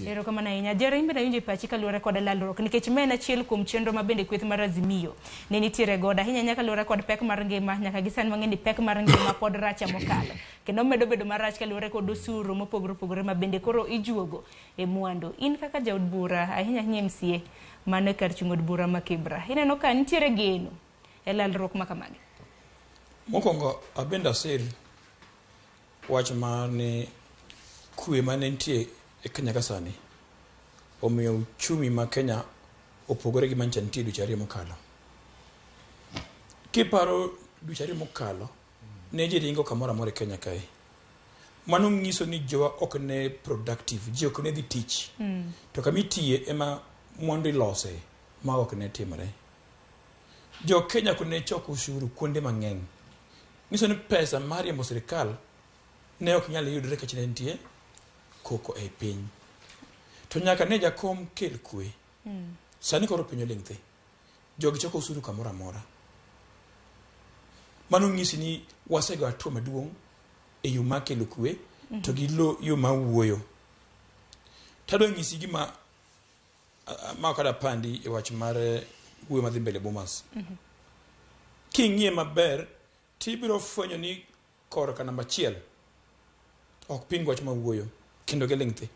Erokamano ahinya. Jere, in bende awinjo e pachi kaluwore kod lalruok nikech ma en achiel kuom chenro ma bende kweth mar Azimio ne nitiere godo ahinya ahinya kaluwore kod pek mar ngima nyaka gi sani wang'e ni pek mar ngima pod racha mokalo kendo medo bedo marach kaluwore kod osuru mopogore opogore ma bende koro ijuogo e mwandu. In kaka jaod bura ahinya ahinya MCA mano e kar chung' od bura ma Kibra ineno ka nitiere geno e lalruok ma kamagi? Mokwongo abende asir wach mar ni kwe mane nitie e Kenya ka sani omiyo uchumi ma Kenya opogore gi mancha nitie dweche ariyo mokalo. Kiparo dweche ariyo mokalo, ne ji ringo kamoro amora e Kenya kae. Mano nyiso ni jowa ok ne productive, ji ok ne dhi tich. To kama itiye ema mwandu ilose ma ok ne timre. Jo Kenya ok ne chok ushuru kuonde mang'eny. Nyiso ni pesa mar riembo sirikal ne ok nyal yudre nikech ne nitie koko ei piny. To nyaka ne jakom kel kwe. Sani koro piny oling' thi. Jogi choko osuru kamoro amora. Mano nyisi ni wasego hatua maduong' e yo mar kelo kwe to gi lo yo mar wuoyo. Tadwa nyisi gima ma ok adapandi e wach mar wuoyo madhi mbele Bomas. King'iye maber tibiro fwenyo ni korka namba achiel ok ping wach ma wuoyo kendo giling' thi.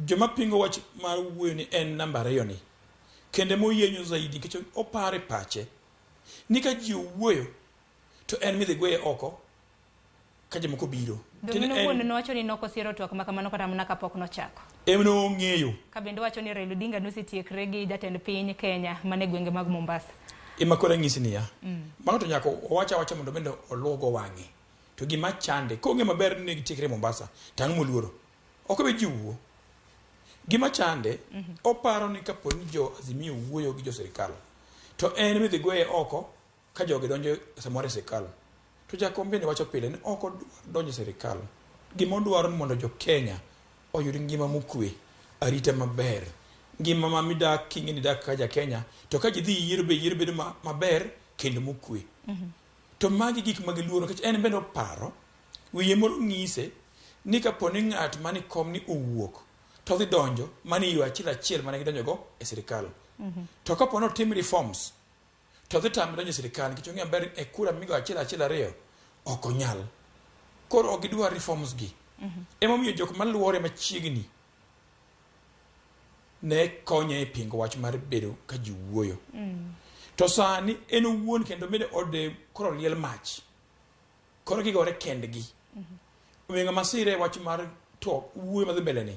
Joma pingo wach mar wuoyo ni en namba ariyo ni kendo emoyenyo zaidi nikech oparo e pache ni ka ji owuoyo to en midhi gweye oko ka jomoko biro. Donge owuon nowacho ni nokosiero twak ma kamano kata mana kapok nochako. Em nong'eyo. Ka bende owacho ni Raila Odinga nosetiekre gi jatend piny Kenya mane gwenge mag Mombasa. Ema koro anyisi niya, mano to nyaka owach awacha mondo bende oluogo wang'e. To gima chande, kong'e maber ni ne gitiekre Mombasa, to ang'o moluoro? Ok obe ji wuo. Gima chande, oparo ni kapo ni jo Azimio wuoyo gi jo sirikal, to en midhi gweye oko ka jogi donjo samoro e sirikal. To jakom bende wacho pile ni ok odwar donjo e sirikal. Gima odwaro ni mondo jo Kenya oyud ngima mokwe, arita maber, ngima ma midak king'e ni idak kaka ja Kenya, to ka ji dhi yiero be yiero bedo maber kendo mokwe. To magi gik ma giluoro nikech en bende oparo, wiye moro ng'ise ni kapo ni ng'at mani kom ni owuok to odhi donjo mana e yo achiel achiel mane gidonjo go e sirikal. To kapo ni otim reforms to dhi tame donjo e sirikal nikech ong'eyo maber e kura migo achiel achiel ariyo ok onyal. Koro ok gidwar reforms gi. Emomiyo jok maluore machiegni ne konye e pingo wach mar bedo ka ji wuoyo. To sani en owuon kendo bende ode koro liel mach. Koro gigore kendgi. Omiyo ng'ama sire wach mar to wuoyo madhi mbele ni.